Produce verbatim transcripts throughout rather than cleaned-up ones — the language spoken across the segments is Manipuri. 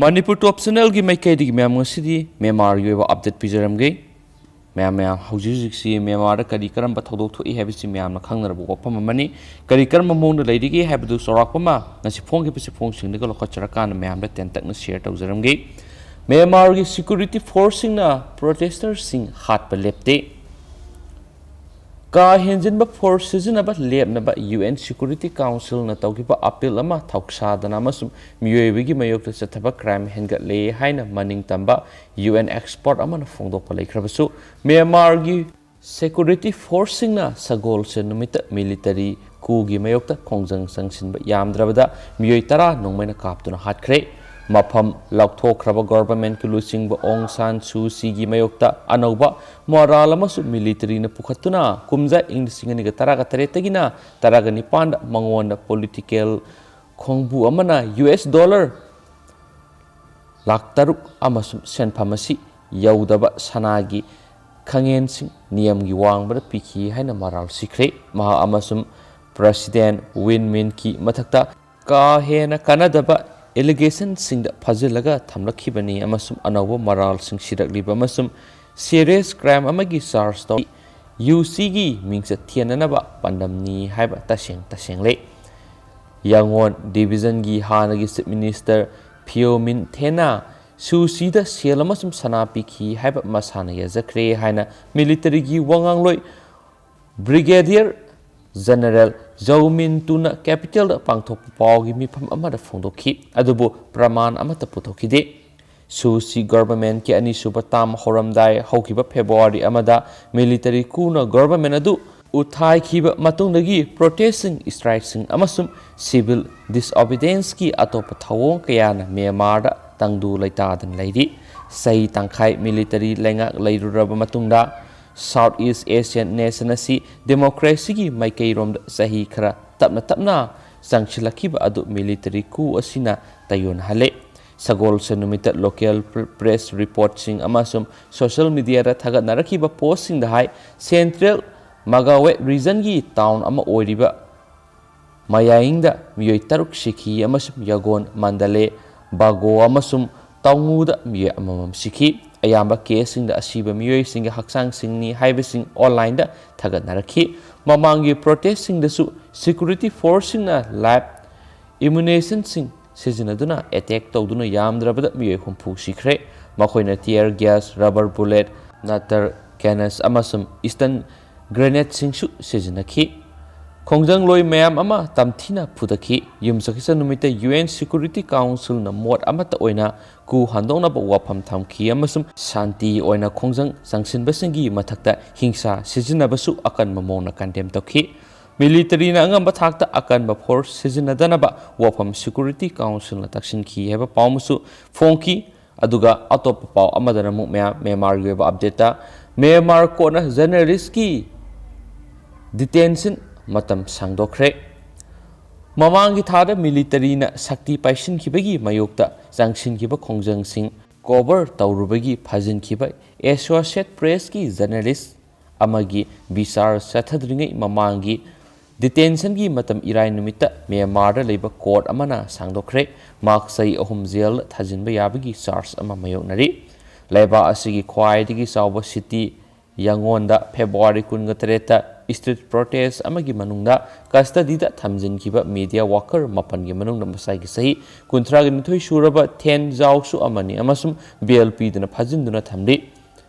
ꯃꯅꯤꯄꯨꯔ ꯇꯣꯞ ꯆꯦꯅꯦꯜꯒꯤ ꯃꯥꯏꯀꯩꯗꯒꯤ ꯃꯌꯥꯝ ꯉꯁꯤꯗꯤ ꯃ꯭ꯌꯥꯟꯃꯥꯔꯒꯤ ꯑꯣꯏꯕ ꯑꯞꯗꯦꯠ ꯄꯤꯖꯔꯝꯒꯦ꯫ ꯃꯌꯥꯝ, ꯃꯌꯥꯝ ꯍꯧꯖꯤꯛ ꯍꯧꯖꯤꯛꯁꯤ ꯃ꯭ꯌꯥꯟꯃꯥꯔꯗ ꯀꯔꯤ ꯀꯔꯝꯕ ꯊꯧꯗꯣꯛ ꯊꯣꯛꯏ ꯍꯥꯏꯕꯁꯤ ꯃꯌꯥꯝꯅ ꯈꯪꯅꯔꯕ ꯋꯥꯐꯝ ꯑꯃꯅꯤ꯫ ꯀꯔꯤ ꯀꯔꯝꯕ ꯃꯑꯣꯡꯗ ꯂꯩꯔꯤꯒꯦ ꯍꯥꯏꯕꯗꯨ ꯆꯥꯎꯔꯥꯛꯄ ꯑꯃ ꯉꯁꯤ ꯐꯣꯡꯈꯤꯕ ꯆꯦꯐꯣꯡꯁꯤꯡꯗꯒꯤ ꯂꯧꯈꯠꯆꯔꯀꯥꯟꯗ ꯃꯌꯥꯝꯗ ꯇꯦꯟꯇꯛꯅ ꯁꯤꯌꯔ ꯇꯧꯖꯔꯝꯒꯦ꯫ ꯃ꯭ꯌꯥꯟꯃꯥꯔꯒꯤ ꯁꯦꯀ꯭ꯌꯨꯔꯤꯇꯤ ꯐꯣꯔꯁꯁꯤꯡꯅ ꯄ꯭ꯔꯣꯇꯦꯁꯇꯔꯁꯤꯡ ꯍꯥꯠꯄ ꯂꯦꯞꯇꯦ꯫ ꯀꯥ ꯍꯦꯟꯖꯤꯟꯕ ꯐꯣꯔꯁ ꯁꯤꯖꯤꯟꯅꯕ ꯂꯦꯞꯅꯕ ꯌꯨ ꯑꯦꯟ ꯁꯦꯀ꯭ꯌꯨꯔꯤꯇꯤ ꯀꯥꯎꯟꯁꯤꯜꯅ ꯇꯧꯈꯤꯕ ꯑꯄꯤꯜ ꯑꯃ ꯊꯧꯁꯥꯗꯅ ꯑꯃꯁꯨꯡ ꯃꯤꯑꯣꯏꯕꯒꯤ ꯃꯥꯌꯣꯛꯇ ꯆꯠꯊꯕ ꯀ꯭ꯔꯥꯏꯝ ꯍꯦꯟꯒꯠꯂꯦ ꯍꯥꯏꯅ ꯃꯅꯤꯡ ꯇꯝꯕ ꯌꯨ ꯑꯦꯟ ꯑꯦꯛꯁꯄꯔꯠ ꯑꯃꯅ ꯐꯣꯡꯗꯣꯛꯄ ꯂꯩꯈ꯭ꯔꯕꯁꯨ, ꯃ꯭ꯌꯥꯟꯃꯥꯔꯒꯤ ꯁꯦꯀ꯭ꯌꯨꯔꯤꯇꯤ ꯐꯣꯔꯁꯁꯤꯡꯅ ꯁꯒꯣꯜꯁꯦꯟ ꯅꯨꯃꯤꯠꯇ ꯃꯤꯂꯤꯇꯔꯤ ꯀꯨꯒꯤ ꯃꯥꯌꯣꯛꯇ ꯈꯣꯡꯖꯪ ꯆꯪꯁꯤꯟꯕ ꯌꯥꯝꯗ꯭ꯔꯕꯗ ꯃꯤꯑꯣꯏ ꯇꯔꯥ ꯅꯣꯡꯃꯩꯅ ꯀꯥꯞꯇꯨꯅ ꯍꯥꯠꯈ꯭ꯔꯦ꯫ ꯃꯐꯝ ꯂꯥꯎꯊꯣꯛꯈ꯭ꯔꯕ ꯒꯣꯚꯔꯟꯃꯦꯟꯠꯀꯤ ꯂꯨꯆꯤꯡꯕ ꯑꯣꯡ ꯁꯥꯟ ꯁꯨ ꯆꯤꯒꯤ ꯃꯥꯌꯣꯛꯇ ꯑꯅꯧꯕ ꯃꯣꯔꯥꯜ ꯑꯃꯁꯨ ꯃꯤꯂꯤꯇꯔꯤꯅ ꯄꯨꯈꯠꯇꯨꯅ ꯀꯨꯝꯖꯥ ꯏꯪ ꯂꯤꯁꯤꯡ ꯑꯅꯤꯒ ꯇꯔꯥꯒ ꯇꯔꯦꯠꯇꯒꯤꯅ ꯇꯔꯥꯒ ꯅꯤꯄꯥꯟꯗ ꯃꯉꯣꯟꯗ ꯄꯣꯂꯤꯇꯤꯀꯦꯜ ꯈꯣꯡꯕꯨ ꯑꯃꯅ ꯌꯨ ꯑꯦꯁ ꯗꯣꯂꯔ ꯂꯥꯈ ꯇꯔꯨꯛ ꯑꯃꯁꯨꯡ ꯁꯦꯟꯐꯝ ꯑꯁꯤ ꯌꯧꯗꯕ ꯁꯅꯥꯒꯤ ꯈꯪꯉꯦꯟꯁꯤꯡ ꯅꯤꯌꯝꯒꯤ ꯋꯥꯡꯃꯗ ꯄꯤꯈꯤ ꯍꯥꯏꯅ ꯃꯔꯥꯜ ꯁꯤꯈ꯭ꯔꯦ꯫ ꯃꯍꯥꯛ ꯑꯃꯁꯨꯡ ꯄ꯭ꯔꯦꯁꯤꯗꯦꯟꯠ ꯋꯤꯟ ꯃꯤꯟꯠꯀꯤ ꯃꯊꯛꯇ ꯀꯥ ꯍꯦꯟꯅ ꯀꯥꯟꯅꯗꯕ ꯑꯦꯂꯤꯒꯦꯁꯟꯁꯤꯡꯗ ꯐꯥꯖꯤꯜꯂꯒ ꯊꯝꯂꯛꯈꯤꯕꯅꯤ ꯑꯃꯁꯨꯡ ꯑꯅꯧꯕ ꯃꯔꯥꯜꯁꯤꯡ ꯁꯤꯔꯛꯂꯤꯕ ꯑꯃꯁꯨꯡ ꯁꯤꯔꯤꯌꯁ ꯀ꯭ꯔꯥꯏꯝ ꯑꯃꯒꯤ ꯆꯥꯔꯖ ꯇꯧ ꯌꯨ ꯁꯤꯒꯤ ꯃꯤꯡꯆꯠ ꯊꯤꯍꯟꯅꯅꯕ ꯄꯥꯟꯗꯝꯅꯤ ꯍꯥꯏꯕ ꯇꯁꯦꯡ ꯇꯁꯦꯡꯂꯦ꯫ ꯌꯥꯡꯒꯣꯟ ꯗꯤꯕꯤꯖꯟꯒꯤ ꯍꯥꯟꯅꯒꯤ ꯆꯤꯐ ꯃꯤꯅꯤꯁꯇꯔ ꯐꯤꯌꯣꯃꯤꯟ ꯊꯦꯅꯥ ꯁꯨ ꯁꯤꯗ ꯁꯦꯜ ꯑꯃꯁꯨꯡ ꯁꯅꯥ ꯄꯤꯈꯤ ꯍꯥꯏꯕ ꯃꯁꯥꯅ ꯌꯥꯖꯈ꯭ꯔꯦ ꯍꯥꯏꯅ ꯃꯤꯂꯤꯇꯔꯤꯒꯤ ꯋꯥꯉꯥꯡꯂꯣꯏ ꯕ꯭ꯔꯤꯒꯦꯗꯤꯌꯔ ꯖꯦꯅꯔꯦꯜ ꯖꯧ ꯃꯤꯟ ꯇꯨꯅ ꯀꯦꯄꯤꯇꯦꯜꯗ ꯄꯥꯡꯊꯣꯛꯄ ꯄꯥꯎꯒꯤ ꯃꯤꯐꯝ ꯑꯃꯗ ꯐꯣꯡꯗꯣꯛꯈꯤ, ꯑꯗꯨꯕꯨ ꯄ꯭ꯔꯃꯥꯟ ꯑꯃꯠꯇ ꯄꯨꯊꯣꯛꯈꯤꯗꯦ꯫ ꯁꯨ ꯁꯤ ꯒꯣꯚꯔꯟꯃꯦꯟꯠꯀꯤ ꯑꯅꯤꯁꯨꯕ ꯇꯥꯔꯝ ꯍꯧꯔꯝꯗꯥꯏ ꯍꯧꯈꯤꯕ ꯐꯦꯕ꯭ꯔꯨꯋꯥꯔꯤ ꯑꯃꯗ ꯃꯤꯂꯤꯇꯔꯤ ꯀꯨꯅ ꯒꯣꯚꯔꯟꯃꯦꯟꯠ ꯑꯗꯨ ꯎꯠꯊꯥꯏꯈꯤꯕ ꯃꯇꯨꯡꯗꯒꯤ ꯄ꯭ꯔꯣꯇꯦꯁꯁꯤꯡ, ꯁ꯭ꯇ꯭ꯔꯥꯏꯛꯁꯤꯡ ꯑꯃꯁꯨꯡ ꯁꯤꯚꯤꯜ ꯗꯤꯁꯑꯣꯕꯤꯗꯤꯌꯦꯟꯁꯀꯤ ꯑꯇꯣꯞꯄ ꯊꯧꯑꯣꯡ ꯀꯌꯥꯅ ꯃ꯭ꯌꯥꯟꯃꯥꯔꯗ ꯇꯪꯗꯨ ꯂꯩꯇꯥꯗꯅ ꯂꯩꯔꯤ꯫ ꯆꯍꯤ ꯇꯪꯈꯥꯏ ꯃꯤꯂꯤꯇꯔꯤ ꯂꯩꯉꯥꯛ ꯂꯩꯔꯨꯔꯕ ꯃꯇꯨꯡꯗ, ꯁꯥꯎꯊ ꯏꯁ ꯑꯦꯁꯤꯌꯥꯟ ꯅꯦꯁꯟ ꯑꯁꯤ ꯗꯦꯃꯣꯀ꯭ꯔꯦꯁꯤꯒꯤ ꯃꯥꯏꯀꯩꯔꯣꯝꯗ ꯆꯍꯤ ꯈꯔ ꯇꯞꯅ ꯇꯞꯅ ꯆꯪꯁꯤꯜꯂꯛꯈꯤꯕ ꯑꯗꯨ ꯃꯤꯂꯤꯇꯔꯤ ꯀꯨ ꯑꯁꯤꯅ ꯇꯩꯌꯣꯟꯅꯍꯜꯂꯦ꯫ ꯁꯒꯣꯜꯁꯦꯟ ꯅꯨꯃꯤꯠꯇ ꯂꯣꯀꯦꯜ ꯄ꯭ꯔ-, ꯄ꯭ꯔꯦꯁ ꯔꯤꯄꯣꯔꯠꯁꯤꯡ ꯑꯃꯁꯨꯡ ꯁꯣꯁꯤꯌꯦꯜ ꯃꯤꯗꯤꯌꯥꯗ ꯊꯥꯒꯠꯅꯔꯛꯈꯤꯕ ꯄꯣꯁꯁꯤꯡꯗ ꯍꯥꯏ, ꯁꯦꯟꯇ꯭ꯔꯦꯜ ꯃꯒꯥꯋꯦ ꯔꯤꯖꯟꯒꯤ ꯇꯥꯎꯟ ꯑꯃ ꯑꯣꯏꯔꯤꯕ ꯃꯌꯥꯏꯡꯗ ꯃꯤꯑꯣꯏ ꯇꯔꯨꯛ ꯁꯤꯈꯤ ꯑꯃꯁꯨꯡ ꯌꯥꯒꯣꯟ, ꯃꯟꯗꯂꯦ, ꯕꯥꯒꯣ ꯑꯃꯁꯨꯡ ꯇꯥꯎꯉꯨꯗ ꯃꯤꯑꯣꯏ ꯑꯃꯃꯝ ꯁꯤꯈꯤ꯫ ꯑꯌꯥꯝꯕ ꯀꯦꯁꯁꯤꯡꯗ ꯑꯁꯤꯕ ꯃꯤꯑꯣꯏꯁꯤꯡꯒꯤ ꯍꯛꯆꯥꯡꯁꯤꯡꯅꯤ ꯍꯥꯏꯕꯁꯤꯡ ꯑꯣꯟꯂꯥꯏꯟꯗ ꯊꯥꯒꯠꯅꯔꯛꯈꯤ꯫ ꯃꯃꯥꯡꯒꯤ ꯄ꯭ꯔꯣꯇꯦꯁꯁꯤꯡꯗꯁꯨ ꯁꯦꯀ꯭ꯌꯨꯔꯤꯇꯤ ꯐꯣꯔꯁꯁꯤꯡꯅ ꯂꯥꯏꯐ ꯑꯦꯃꯨꯅꯤꯁꯟꯁꯤꯡ ꯁꯤꯖꯤꯟꯅꯗꯨꯅ ꯑꯦꯇꯦꯛ ꯇꯧꯗꯨꯅ ꯌꯥꯝꯗ꯭ꯔꯕꯗ ꯃꯤꯑꯣꯏ ꯍꯨꯝꯐꯨ ꯁꯤꯈ꯭ꯔꯦ꯫ ꯃꯈꯣꯏꯅ ꯇꯤꯌꯔ ꯒ꯭ꯌꯥꯁ, ꯔꯕꯔ ꯕꯨꯂꯦꯠ, ꯅꯇꯔ ꯒ꯭ꯌꯥꯅꯁ ꯑꯃꯁꯨꯡ ꯏꯁꯇꯟ ꯒ꯭ꯔꯦꯅꯦꯗꯁꯤꯡꯁꯨ ꯁꯤꯖꯤꯟꯅꯈꯤ꯫ ꯈꯣꯡꯖꯪꯂꯣꯏ ꯃꯌꯥꯝ ꯑꯃ ꯇꯝꯊꯤꯅ ꯐꯨꯗꯈꯤ꯫ ꯌꯨꯝꯁꯀꯩꯁ ꯅꯨꯃꯤꯠꯇ ꯌꯨ ꯑꯦꯟ ꯁꯦꯀ꯭ꯌꯨꯔꯤꯇꯤ ꯀꯥꯎꯟꯁꯤꯜꯅ ꯃꯣꯠ ꯑꯃꯠꯇ ꯑꯣꯏꯅ ꯀꯨ ꯍꯟꯗꯣꯛꯅꯕ ꯋꯥꯐꯝ ꯊꯝꯈꯤ ꯑꯃꯁꯨꯡ ꯁꯥꯟꯇꯤ ꯑꯣꯏꯅ ꯈꯣꯡꯖꯪ ꯆꯪꯁꯤꯟꯕꯁꯤꯡꯒꯤ ꯃꯊꯛꯇ ꯍꯤꯡꯁꯥ ꯁꯤꯖꯤꯟꯅꯕꯁꯨ ꯑꯀꯟꯕ ꯃꯑꯣꯡꯗ ꯀꯟꯗꯦꯝ ꯇꯧꯈꯤ꯫ ꯃꯤꯂꯤꯇꯔꯤꯅ ꯑꯉꯝꯕ ꯊꯥꯛꯇ ꯑꯀꯟꯕ ꯐꯣꯔꯁ ꯁꯤꯖꯤꯟꯅꯗꯅꯕ ꯋꯥꯐꯝ ꯁꯦꯀ꯭ꯌꯨꯔꯤꯇꯤ ꯀꯥꯎꯟꯁꯤꯜꯅ ꯇꯛꯁꯤꯟꯈꯤ ꯍꯥꯏꯕ ꯄꯥꯎ ꯑꯃꯁꯨ ꯐꯣꯡꯈꯤ꯫ ꯑꯗꯨꯒ ꯑꯇꯣꯞꯄ ꯄꯥꯎ ꯑꯃꯗꯅ ꯑꯃꯨꯛ ꯃꯌꯥꯝ ꯃ꯭ꯌꯥꯟꯃꯥꯔꯒꯤ ꯑꯣꯏꯕ ꯑꯞꯗꯦꯠꯇ ꯃ꯭ꯌꯥꯟꯃꯥꯔ ꯀꯣꯔꯠꯅ ꯖꯔꯅꯦꯂꯤꯁꯀꯤ ꯗꯤꯇꯦꯟꯁꯟ ꯃꯇꯝ ꯁꯥꯡꯗꯣꯛꯈ꯭ꯔꯦ꯫ ꯃꯃꯥꯡꯒꯤ ꯊꯥꯗ ꯃꯤꯂꯤꯇꯔꯤꯅ ꯁꯛꯇꯤ ꯄꯥꯏꯁꯤꯟꯈꯤꯕꯒꯤ ꯃꯥꯌꯣꯛꯇ ꯆꯪꯁꯤꯟꯈꯤꯕ ꯈꯣꯡꯖꯪꯁꯤꯡ ꯀꯣꯚꯔ ꯇꯧꯔꯨꯕꯒꯤ ꯐꯥꯖꯤꯟꯈꯤꯕ ꯑꯦꯁꯣꯁꯤꯌꯦꯠ ꯄ꯭ꯔꯦꯁꯀꯤ ꯖꯔꯅꯦꯂꯤꯁ ꯑꯃꯒꯤ ꯕꯤꯆꯥꯔ ꯆꯠꯊꯗ꯭ꯔꯤꯉꯩ ꯃꯃꯥꯡꯒꯤ ꯗꯤꯇꯦꯟꯁꯟꯒꯤ ꯃꯇꯝ ꯏꯔꯥꯏ ꯅꯨꯃꯤꯠꯇ ꯃ꯭ꯌꯥꯟꯃꯥꯔꯗ ꯂꯩꯕ ꯀꯣꯔꯠ ꯑꯃꯅ ꯁꯥꯡꯗꯣꯛꯈ꯭ꯔꯦ꯫ ꯃꯍꯥꯛ ꯆꯍꯤ ꯑꯍꯨꯝ ꯖꯦꯜꯗ ꯊꯥꯖꯤꯟꯕ ꯌꯥꯕꯒꯤ ꯆꯥꯔꯖ ꯑꯃ ꯃꯥꯌꯣꯛꯅꯔꯤ꯫ ꯂꯩꯕꯥꯛ ꯑꯁꯤꯒꯤ ꯈ꯭ꯋꯥꯏꯗꯒꯤ ꯆꯥꯎꯕ ꯁꯤꯇꯤ ꯌꯥꯡꯒꯣꯟꯗ ꯐꯦꯕ꯭ꯔꯨꯋꯥꯔꯤ ꯀꯨꯟꯒ ꯇꯔꯦꯠꯇ ꯏꯁꯇ꯭ꯔꯤꯠ ꯄ꯭ꯔꯣꯇꯦꯁ ꯑꯃꯒꯤ ꯃꯅꯨꯡꯗ ꯀꯁꯇꯗꯤꯗ ꯊꯝꯖꯤꯟꯈꯤꯕ ꯃꯤꯗꯤꯌꯥ ꯋꯥꯀꯔ ꯃꯥꯄꯟꯒꯤ ꯃꯅꯨꯡꯗ ꯃꯁꯥꯒꯤ ꯆꯍꯤ ꯀꯨꯟꯊ꯭ꯔꯥꯒ ꯅꯤꯊꯣꯏ ꯁꯨꯔꯕ ꯊꯦꯟ ꯖꯥꯎꯁꯨ ꯑꯃꯅꯤ ꯑꯃꯁꯨꯡ ꯕꯦꯜ ꯄꯤꯗꯨꯅ ꯐꯥꯖꯤꯟꯗꯨꯅ ꯊꯝꯂꯤ꯫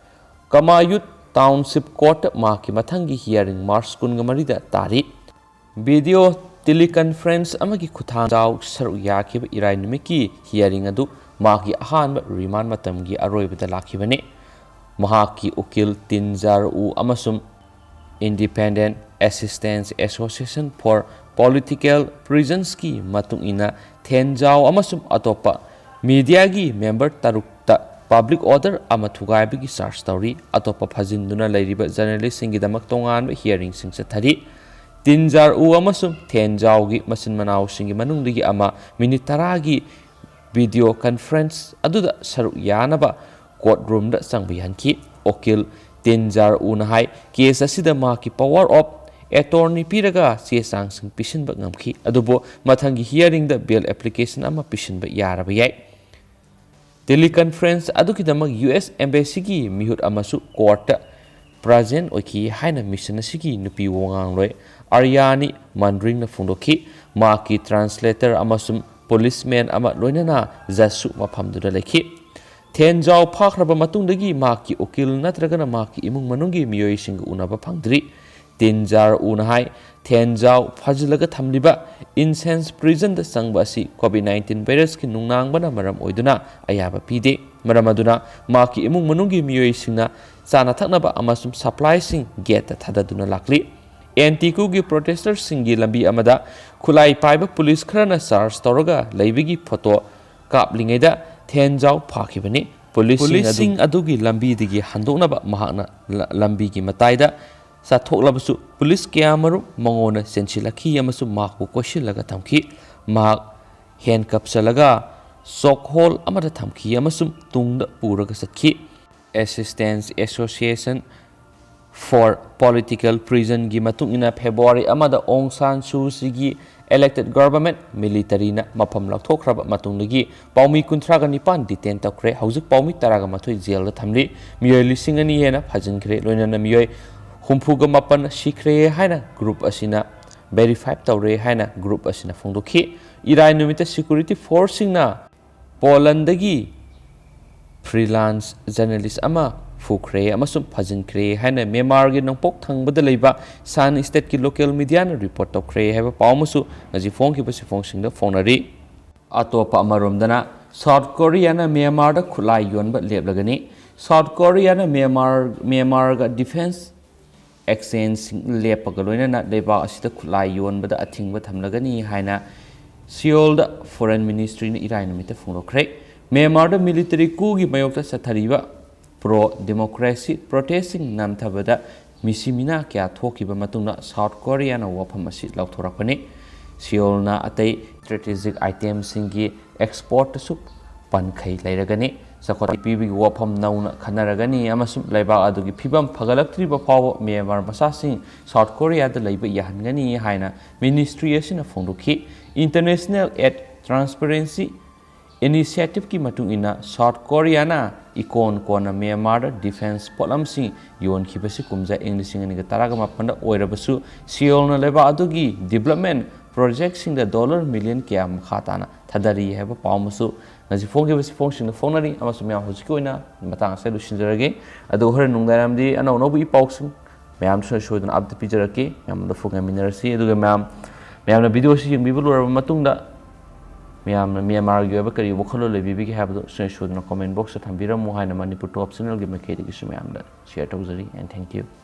ꯀꯃꯥꯌꯨꯠ ꯇꯥꯎꯟꯁꯤꯞ ꯀꯣꯔꯠꯇ ꯃꯍꯥꯛꯀꯤ ꯃꯊꯪꯒꯤ ꯍꯤꯌꯥꯔꯤꯡ ꯃꯥꯔꯆ ꯀꯨꯟꯒ ꯃꯔꯤꯗ ꯇꯥꯔꯤ꯫ ꯚꯤꯗꯤꯑꯣ ꯇꯦꯂꯤꯀꯟꯐꯔꯦꯟꯁ ꯑꯃꯒꯤ ꯈꯨꯠꯊꯥꯡꯗ ꯖꯥꯎ ꯁꯔꯨꯛ ꯌꯥꯈꯤꯕ ꯏꯔꯥꯏ ꯅꯨꯃꯤꯠꯀꯤ ꯍꯤꯌꯥꯔꯤꯡ ꯑꯗꯨ ꯃꯍꯥꯛꯀꯤ ꯑꯍꯥꯟꯕ ꯔꯤꯃꯥꯟ ꯃꯇꯝꯒꯤ ꯑꯔꯣꯏꯕꯗ ꯂꯥꯛꯈꯤꯕꯅꯤ꯫ ꯃꯍꯥꯛꯀꯤ ꯎꯀꯤꯜ ꯇꯤꯟ ꯖꯥꯔ ꯎ ꯑꯃꯁꯨꯡ Independent Assistance Association for Political Prisoners ꯀꯤ ꯃꯇꯨꯡ ꯏꯟꯅ, ꯊꯦꯟ ꯖꯥꯎ ꯑꯃꯁꯨꯡ ꯑꯇꯣꯞꯄ ꯃꯤꯗꯤꯌꯥꯒꯤ ꯃꯦꯝꯕꯔ ꯇꯔꯨꯛꯇ ꯄꯕ꯭ꯂꯤꯛ ꯑꯣꯔꯗꯔ ꯑꯃ ꯊꯨꯒꯥꯏꯕꯒꯤ ꯆꯥꯔꯖ ꯇꯧꯔꯤ꯫ ꯑꯇꯣꯞꯄ ꯐꯥꯖꯤꯟꯗꯨꯅ ꯂꯩꯔꯤꯕ ꯖꯔꯅꯦꯂꯤꯁꯁꯤꯡꯒꯤꯗꯃꯛ ꯇꯣꯉꯥꯟꯕ ꯍꯤꯌꯥꯔꯤꯡꯁꯤꯡ ꯆꯠꯊꯔꯤ꯫ ꯇꯤꯟ ꯖꯥꯔ ꯎ ꯑꯃꯁꯨꯡ ꯊꯦꯟ ꯖꯥꯎꯒꯤ ꯃꯆꯤꯟ ꯃꯅꯥꯎꯁꯤꯡꯒꯤ ꯃꯅꯨꯡꯗꯒꯤ ꯑꯃ ꯃꯤꯅꯤꯠ ꯇꯔꯥꯒꯤ ꯚꯤꯗꯤꯑꯣ ꯀꯟꯐꯔꯦꯟꯁ ꯑꯗꯨꯗ ꯁꯔꯨꯛ ꯌꯥꯅꯕ ꯀꯣꯔꯠ ꯔꯨꯝꯗ ꯆꯪꯕ ꯌꯥꯍꯟꯈꯤ꯫ ꯎꯀꯤꯜ ꯇꯤꯟ ꯖꯥꯔ ꯎꯅ ꯍꯥꯏ, ꯀꯦꯁ ꯑꯁꯤꯗ ꯃꯍꯥꯛꯀꯤ power of ꯑꯦꯇꯣꯔꯅꯤ ꯄꯤꯔꯒ ꯆꯦ ꯆꯥꯡꯁꯤꯡ ꯄꯤꯁꯤꯟꯕ ꯉꯝꯈꯤ꯫ ꯑꯗꯨꯕꯨ ꯃꯊꯪꯒꯤ hearing ꯗ bail application ꯑꯃ ꯄꯤꯁꯤꯟꯕ ꯌꯥꯔꯕ ꯌꯥꯏ꯫ Teleconference ꯑꯗꯨꯒꯤꯗꯃꯛ U S Embassy ꯒꯤ ꯃꯤꯍꯨꯠ ꯑꯃꯁꯨ court ꯇ present ꯑꯣꯏꯈꯤ ꯍꯥꯏꯅ mission ꯑꯁꯤꯒꯤ ꯅꯨꯄꯤ ꯋꯥꯉꯥꯡꯂꯣꯏ ꯑꯥꯔꯌꯥꯅꯤ ꯃꯟꯗ꯭ꯔꯤꯡꯅ ꯐꯣꯡꯗꯣꯛꯈꯤ꯫ ꯃꯍꯥꯛꯀꯤ translator ꯑꯃꯁꯨꯡ policeman ꯑꯃ ꯂꯣꯏꯅꯅ judge ꯁꯨ ꯃꯐꯝꯗꯨꯗ ꯂꯩꯈꯤ꯫ ꯊꯦꯟꯖꯥꯎ ꯐꯥꯈ꯭ꯔꯕ ꯃꯇꯨꯡꯗꯒꯤ ꯃꯍꯥꯛꯀꯤ ꯎꯀꯤꯜ ꯅꯠꯇ꯭ꯔꯒꯅ ꯃꯍꯥꯛꯀꯤ ꯏꯃꯨꯡ ꯃꯅꯨꯡꯒꯤ ꯃꯤꯑꯣꯏꯁꯤꯡꯒ ꯎꯅꯕ ꯐꯪꯗ꯭ꯔꯤ꯫ ꯇꯤꯟꯖꯥꯔ ꯎꯅ ꯍꯥꯏ, ꯊꯦꯟꯖꯥꯎ ꯐꯥꯖꯤꯜꯂꯒ ꯊꯝꯂꯤꯕ Insense Prison ꯗ ꯆꯪꯕ ꯑꯁꯤ COVID nineteen virus ꯀꯤ ꯅꯨꯡꯅꯥꯡꯕꯅ ꯃꯔꯝ ꯑꯣꯏꯗꯨꯅ ꯑꯌꯥꯕ ꯄꯤꯗꯦ꯫ ꯃꯔꯝ ꯑꯗꯨꯅ ꯃꯍꯥꯛꯀꯤ ꯏꯃꯨꯡ ꯃꯅꯨꯡꯒꯤ ꯃꯤꯑꯣꯏꯁꯤꯡꯅ ꯆꯥꯅ ꯊꯛꯅꯕ ꯑꯃꯁꯨꯡ supply ꯁꯤꯡ gate ꯇ ꯊꯥꯗꯗꯨꯅ ꯂꯥꯛꯂꯤ꯫ ꯑꯦꯟꯇꯤ ꯀꯨꯒꯤ protester ꯁꯤꯡꯒꯤ ꯂꯝꯕꯤ ꯑꯃꯗ ꯈꯨꯠꯂꯥꯏ ꯄꯥꯏꯕ police ꯈꯔꯅ charge ꯇꯧꯔꯒ ꯂꯩꯕꯒꯤ photo ꯀꯥꯞꯂꯤꯉꯩꯗ ꯊꯦꯟꯖꯥꯎ ꯐꯥꯈꯤꯕꯅꯤ꯫ Police ꯁꯤꯡ ꯑꯗꯨꯒꯤ ꯂꯝꯕꯤꯗꯒꯤ ꯍꯟꯗꯣꯛꯅꯕ ꯃꯍꯥꯛꯅ ꯂ-, ꯂꯝꯕꯤꯒꯤ ꯃꯇꯥꯏꯗ ꯆꯠꯊꯣꯛꯂꯕꯁꯨ police ꯀꯌꯥꯃꯔꯨꯝ ꯃꯉꯣꯟꯗ ꯆꯦꯟꯁꯤꯜꯂꯛꯈꯤ ꯑꯃꯁꯨꯡ ꯃꯍꯥꯛꯄꯨ ꯀꯣꯏꯁꯤꯜꯂꯒ ꯊꯝꯈꯤ꯫ ꯃꯍꯥꯛ handcuff ꯆꯜꯂꯒ chokehold ꯑꯃꯗ ꯊꯝꯈꯤ ꯑꯃꯁꯨꯡ ꯇꯨꯡꯗ ꯄꯨꯔꯒ ꯆꯠꯈꯤ꯫ Assistance Association for Political Prison ꯒꯤ ꯃꯇꯨꯡ ꯏꯟꯅ, February ꯑꯃꯗ ꯑꯣꯡ ꯁꯥꯟ ꯁꯨ ꯆꯤꯒꯤ elected government military ꯅ ꯃꯐꯝ ꯂꯧꯊꯣꯛꯈ꯭ꯔꯕ ꯃꯇꯨꯡꯗꯒꯤ ꯄꯥꯎꯃꯤ ꯀꯨꯟꯊ꯭ꯔꯥꯒ ꯅꯤꯄꯥꯟ detain ꯇꯧꯈ꯭ꯔꯦ꯫ ꯍꯧꯖꯤꯛ ꯄꯥꯎꯃꯤ ꯇꯔꯥꯒ ꯃꯥꯊꯣꯏ jail ꯗ ꯊꯝꯂꯤ꯫ ꯃꯤꯑꯣꯏ ꯂꯤꯁꯤꯡ ꯑꯅꯤ ꯍꯦꯟꯅ ꯐꯥꯖꯤꯟꯈ꯭ꯔꯦ꯫ ꯂꯣꯏꯅꯅ ꯃꯤꯑꯣꯏ ꯍꯨꯝꯐꯨꯒ ꯃꯥꯄꯟ ꯁꯤꯈ꯭ꯔꯦ ꯍꯥꯏꯅ group ꯑꯁꯤꯅ verify ꯇꯧꯔꯦ ꯍꯥꯏꯅ group ꯑꯁꯤꯅ ꯐꯣꯡꯗꯣꯛꯈꯤ꯫ ꯏꯔꯥꯏ ꯅꯨꯃꯤꯠꯇ security force ꯁꯤꯡꯅ ꯄꯣꯂꯟꯗꯒꯤ freelance journalist ꯑꯃ ꯐꯨꯈ꯭ꯔꯦ ꯑꯃꯁꯨꯡ ꯐꯥꯖꯤꯟꯈ꯭ꯔꯦ ꯍꯥꯏꯅ ꯃ꯭ꯌꯥꯟꯃꯥꯔꯒꯤ ꯅꯣꯡꯄꯣꯛ ꯊꯪꯕꯗ ꯂꯩꯕ Shan State ꯀꯤ local media ꯅ report ꯇꯧꯈ꯭ꯔꯦ ꯍꯥꯏꯕ ꯄꯥꯎ ꯑꯃꯁꯨ ꯉꯁꯤ ꯐꯣꯡꯈꯤꯕ ꯆꯦꯐꯣꯡꯁꯤꯡꯗ ꯐꯣꯡꯅꯔꯤ꯫ ꯑꯇꯣꯞꯄ ꯑꯃꯔꯣꯝꯗꯅ, ꯁꯥꯎꯠ ꯀꯣꯔꯤꯌꯥꯅ ꯃ꯭ꯌꯥꯟꯃꯥꯔꯗ ꯈꯨꯠꯂꯥꯏ ꯌꯣꯟꯕ ꯂꯦꯞꯂꯒꯅꯤ꯫ ꯁꯥꯎꯠ ꯀꯣꯔꯤꯌꯥꯅ ꯃ꯭ꯌꯥꯟꯃꯥꯔ, ꯃ꯭ꯌꯥꯟꯃꯥꯔꯒ defence exchange ꯁꯤꯡ ꯂꯦꯞꯄꯒ ꯂꯣꯏꯅꯅ ꯂꯩꯕꯥꯛ ꯑꯁꯤꯗ ꯈꯨꯠꯂꯥꯏ ꯌꯣꯟꯕꯗ ꯑꯊꯤꯡꯕ ꯊꯝꯂꯒꯅꯤ ꯍꯥꯏꯅ ꯁꯤꯑꯣꯜꯗ foreign ministry ꯅ ꯏꯔꯥꯏ ꯅꯨꯃꯤꯠꯇ ꯐꯣꯡꯗꯣꯛꯈ꯭ꯔꯦ꯫ ꯃ꯭ꯌꯥꯟꯃꯥꯔꯗ military coup ꯒꯤ ꯃꯥꯌꯣꯛꯇ ꯆꯠꯊꯔꯤꯕ pro democracy protest ꯁꯤꯡ ꯅꯝꯊꯕꯗ ꯃꯤꯁꯤ ꯃꯤꯅꯥ ꯀꯌꯥ ꯊꯣꯛꯈꯤꯕ ꯃꯇꯨꯡꯗ ꯁꯥꯎꯠ ꯀꯣꯔꯤꯌꯥꯅ ꯋꯥꯐꯝ ꯑꯁꯤ ꯂꯥꯎꯊꯣꯔꯛꯄꯅꯤ꯫ ꯁꯤꯑꯣꯜꯅ ꯑꯇꯩ strategic item ꯁꯤꯡꯒꯤ export ꯁꯨ ꯄꯟꯈꯩ ꯂꯩꯔꯒꯅꯤ꯫ ꯆꯥꯎꯈꯠ ꯄꯤꯕꯒꯤ ꯋꯥꯐꯝ ꯅꯧꯅ ꯈꯟꯅꯔꯒꯅꯤ ꯑꯃꯁꯨꯡ ꯂꯩꯕꯥꯛ ꯑꯗꯨꯒꯤ ꯐꯤꯕꯝ ꯐꯒꯠꯂꯛꯇ꯭ꯔꯤꯕ ꯐꯥꯎꯕ ꯃ꯭ꯌꯥꯟꯃꯥꯔ ꯃꯆꯥꯁꯤꯡ ꯁꯥꯎꯠ ꯀꯣꯔꯤꯌꯥꯗ ꯂꯩꯕ ꯌꯥꯍꯟꯒꯅꯤ ꯍꯥꯏꯅ ꯃꯤꯅꯤꯁꯇ꯭ꯔꯤ ꯑꯁꯤꯅ ꯐꯣꯡꯗꯣꯛꯈꯤ꯫ International Aid Transparency Initiativeꯀꯤ ꯃꯇꯨꯡ ꯏꯟꯅ, ꯁꯥꯎꯠ ꯀꯣꯔꯤꯌꯥꯅ ꯏꯀꯣꯟ ꯀꯣꯟꯅ ꯃ꯭ꯌꯥꯟꯃꯥꯔꯗ ꯗꯤꯐꯦꯟꯁ ꯄꯣꯠꯂꯝꯁꯤꯡ ꯌꯣꯟꯈꯤꯕꯁꯤ ꯀꯨꯝꯖꯥ ꯏꯪ ꯂꯤꯁꯤꯡ ꯑꯅꯤꯒ ꯇꯔꯥꯒ ꯃꯥꯄꯟꯗ ꯑꯣꯏꯔꯕꯁꯨ, ꯁꯤꯑꯣꯜꯅ ꯂꯩꯕꯥꯛ ꯑꯗꯨꯒꯤ ꯗꯤꯕ꯭ꯂꯞꯃꯦꯟ ꯄ꯭ꯔꯣꯖꯦꯛꯁꯤꯡꯗ ꯗꯣꯂꯔ ꯃꯤꯂꯤꯌꯟ ꯀꯌꯥ ꯃꯈꯥ ꯇꯥꯅ ꯊꯥꯗꯔꯤ ꯍꯥꯏꯕ ꯄꯥꯎ ꯑꯃꯁꯨ ꯉꯁꯤ ꯐꯣꯡꯈꯤꯕ ꯁꯤꯐꯣꯡꯁꯤꯡꯗ ꯐꯣꯡꯅꯔꯤ꯫ ꯑꯃꯁꯨꯡ ꯃꯌꯥꯝ, ꯍꯧꯖꯤꯛꯀꯤ ꯑꯣꯏꯅ ꯃꯇꯥꯡ ꯑꯁꯤꯗ ꯂꯣꯏꯁꯤꯟꯖꯔꯒꯦ꯫ ꯑꯗꯨꯒ ꯍꯣꯔꯦꯟ ꯅꯨꯡꯗꯥꯡꯋꯥꯏꯔꯝꯗꯤ ꯑꯅꯧ ꯑꯅꯧꯕ ꯏ ꯄꯥꯎꯁꯤꯡ ꯃꯌꯥꯝ ꯁꯣꯏ ꯁꯣꯏꯗꯅ ꯑꯞꯗꯦꯠ ꯄꯤꯖꯔꯛꯀꯦ꯫ ꯃꯌꯥꯝꯗ ꯐꯣꯡ ꯌꯥꯃꯤꯟꯅꯔꯁꯤ꯫ ꯑꯗꯨꯒ ꯃꯌꯥꯝ, ꯃꯌꯥꯝꯅ ꯚꯤꯗꯤꯑꯣꯁꯤ ꯌꯦꯡꯕꯤꯕ ꯂꯣꯏꯔꯕ ꯃꯇꯨꯡꯗ ꯃꯌꯥꯝꯅ ꯃ꯭ꯌꯥꯟꯃꯥꯔꯒꯤ ꯑꯣꯏꯕ ꯀꯔꯤ ꯋꯥꯈꯜꯂꯣꯟ ꯂꯩꯕꯤꯕꯒꯦ ꯍꯥꯏꯕꯗꯨ ꯁꯣꯏ ꯁꯣꯏꯗꯅ ꯀꯣꯃꯦꯟ ꯕꯣꯛꯁꯇ ꯊꯝꯕꯤꯔꯝꯃꯨ ꯍꯥꯏꯅ ꯃꯅꯤꯄꯨꯔ ꯇꯣꯞ ꯆꯦꯅꯦꯜꯒꯤ ꯃꯥꯏꯀꯩꯗꯒꯤꯁꯨ ꯃꯌꯥꯝꯗ ꯁꯤꯌꯔ ꯇꯧꯖꯔꯤ꯫ And thank you꯫